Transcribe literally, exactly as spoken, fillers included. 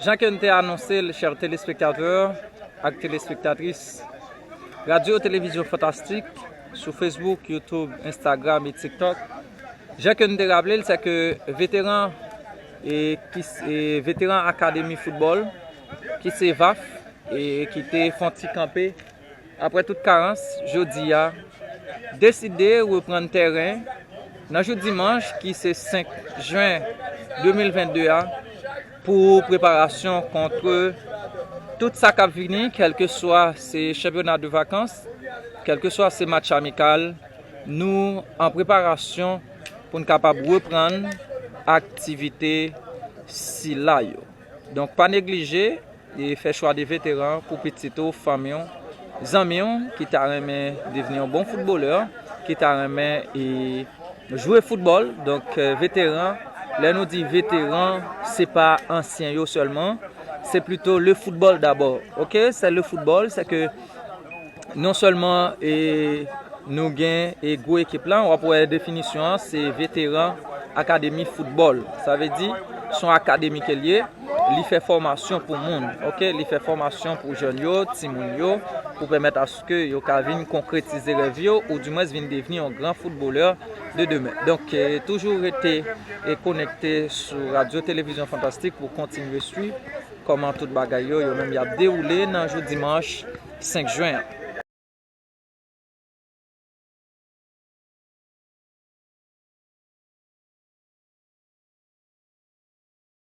Jan ke n te anonse l, chè telespektatè ak telespektatris Radyo Televizyon Fantastik sou Facebook, YouTube, Instagram e TikTok, jan ke n te raple l, se ke veteran e ki s- e veteran Akademi Foutbòl ki se vaf e ki te fè yon ti kanpe apre tout karans, jodi a deside reprann tèren nan jou dimanch ki se senk jen de mil vennde a pou preparasyon kont tout sa k ap vini, kèlkeswa se chanpyona de vakans, kèlkeswa se match amikal, nou an preparasyon pou n kapab reprann aktivite sila yo. Donk pa neglije e fè chwa de veteran pou pitit ou, fanmi w, zanmi w ki ta renmen devni yon bon foutbolè, ki ta renmen e jwe foutbòl. Donk veteran, lè nou di veteran, se pa ansyen yo sèlman, se plito le football d'abord. Ok, se le football, se ke non sèlman e nou gen e gwo ekip la, w ap wè definisyon an, se veteran akademi foutbòl. Sa vle di, se yon akademi ke l ye, li fè fòmasyon pou moun, ok? Li fè fòmasyon pou jèn yo, timoun yo, pou pèmèt aske yo ka vin konkretize rèv yo, ou dimwens vin devni yon gran foutbolè de demen. Donk, e, toujou rete e konekte sou Radyo Televizyon Fantastik pou kontinye swiv kòman tout bagay yo, yo menm y ap dewoule nan jou dimanch senk jen an.